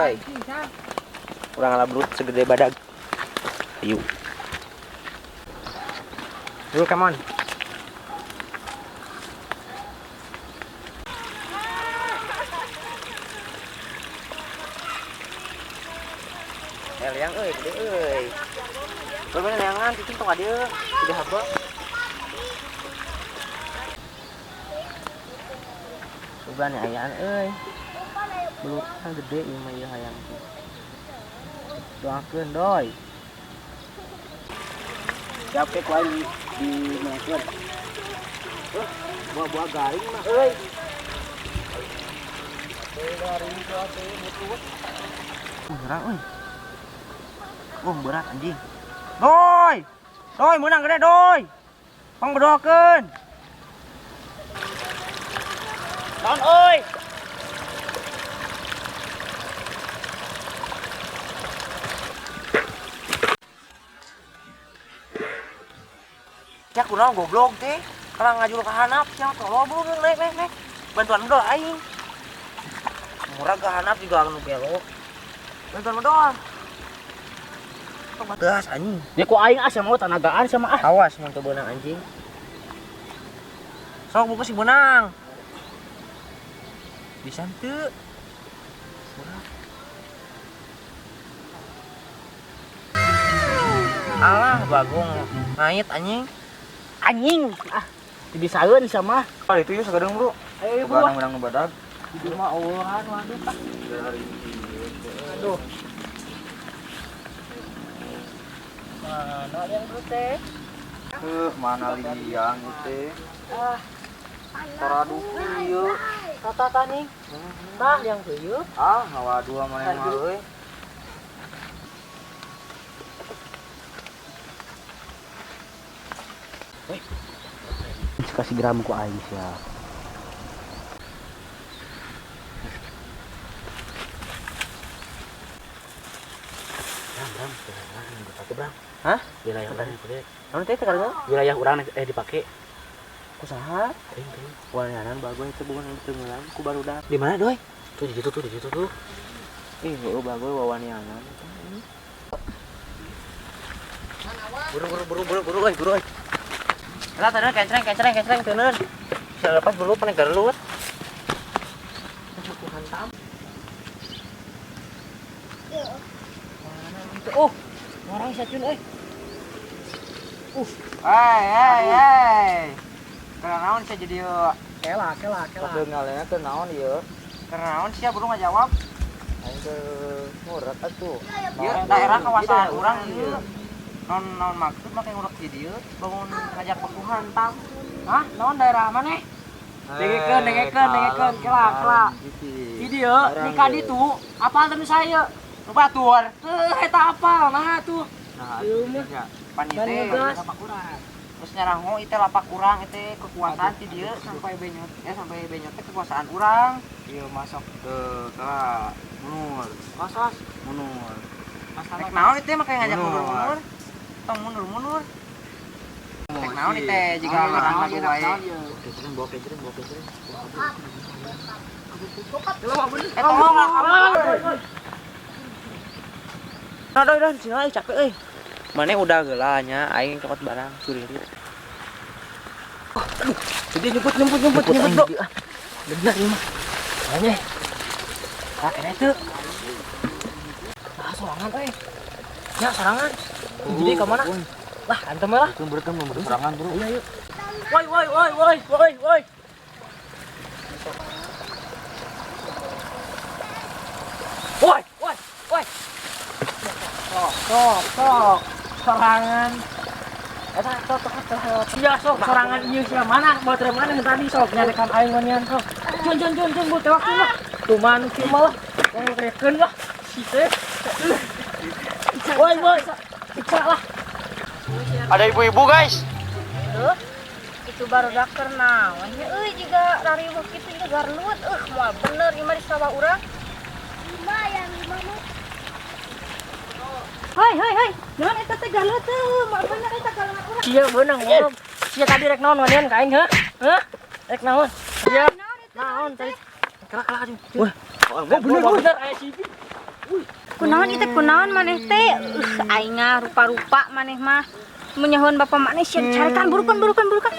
Doi. Urang ngala belut segede badag. Ayo. Dulu, come on. Eh, liang euy, gede euy. Bener liangan cicing tong ka dieu. Gede haba. Sugan ya ayaan euy. Belutna gede ieu mah, ieu hayang teh. Doakeun, Doi. Siap ke ku aing di meungkeun. Buah-buah garing mah euy. Garing teh butut. Berat euy. Oh, berat anjing. Doi. Doi meunang gede, Doi. Pang bedoakeun. Naon euy? Ya kunaon goblok teh? Kalau ngajul ka handap sia tolol, buru naik naik naik. Bantuan bedol aing. Murah ke handap juga anu belok. Bantuan bedol. Gas anjing. Ya ku aing ah sama tanagaan sama ah. Awas mun teu beunang anjing. Sok buka si beunang. Bisa teu? Alah, bagong ngait anjing. Anjing ah. Dibisaeun sama. Ah, itu ya sagadeng, Bro. Ayo Bukan buah. menang nu badag. Di mah eueuhan waduh ah. Aduh. Mana yang dulu teh? Mana liang teh? Ah, Saradu ieu. Tata tani. Tah yang ieu. Ah, ngawadua maneh mah euy. Kasih gram ku aing sia. Bram, Bram, dipake, Bram. Hah? Wilayah urang dipake. Naon teh sekarang? Wilayah urang dipake. Kusaha? Aing teh. Wanianan bagoy teu boga teu ngeulang ku barudak. Di mana, Doi? Tuh di situ tuh, di situ tuh. Ih, heueuh bagoy wawanianan. Buru buru buru buru buru euy, buru euy. Lah tadi kencreng kencreng kencreng teuneun. Bisa lepas bulu pane gelut. Cukup hantam. Mana itu? Oh, orang sacun euy. Hei hei hei. Karena naon sia jadi ieu? Kela, kela, kela. Kadeungalena teh naon ieu? Karena naon sia buru ngajawab? Aing teh ngurat atuh. Ieu daerah kawasan urang ieu. Naon naon maksud make ngurek di dieu bangun ngajak baku hantam. Hah? Naon daerah mana? Dengekeun, dengekeun, dengekeun, kela, kela. Di dieu, di ka ditu, apal teh saya. Nu batur. Heuh, eta apal nah tuh. Nah, Ieu mah. Pan Ban teh ngegas. Terus nyaraho ieu teh lapak urang, ieu teh kekuasaan ti dieu sampai benyot sampai benyot teh kekuasaan urang. Ieu masuk ke kela mundur, Masos, mundur. Rek naon ieu teh make ngajak Mundur. mundur-mundur. Tong mundur-mundur. Rek naon ieu teh jiga orang lagu wae. Kencreng, bawa kencreng, bawa kencreng. Eh tolong lah kamu. Nah, doi, doi, sini euy, capek euy. Mane udah geula nya aing cokot barang curilit. Aduh, jadi nyebut nyebut nyebut nyebut, Bro. Bener ieu mah. Mana? Ah, kena itu. Ah, sorangan euy. Ya, sorangan. Jadi ke mana? Lah, antem lah. Itu berarti mun serangan, Bro. Iya, yuk. Woi, woi, woi, woi, woi, woi. Woi, woi, woi. Sok, sok, sok. Sorangan. Eta sok, sok, sok. Iya, sok, sorangan ieu sia mana? Baterai mana yang tadi sok nyarekan aing wanian sok. Cun, cun, cun, cun, bu tewak lah. Tuh manu kieu mah lah. Ngrekeun lah. Si teh. Woi, woi, siksa lah. Ada ibu-ibu, guys. Tuh, itu baru dakter naon nya euy jiga rariweuh kitu jiga garlut moal bener ieu mah di sawah urang. Lima yang lima mah. Hoi hoi hoi, naon eta teh garlut teh, moal bener eta galengan urang. Sia beunang ngomong. Sia tadi rek naon wanian ka aing heuh? Heuh? Rek naon? Sia naon tadi? Kelak kelak anjing. Wah, bener bener aya si. Kunaon itu, kunaon maneh teh? Aing rupa-rupa maneh mah. Menyahoan bapak maneh sia dicarekan, burukan, burukan, burukan.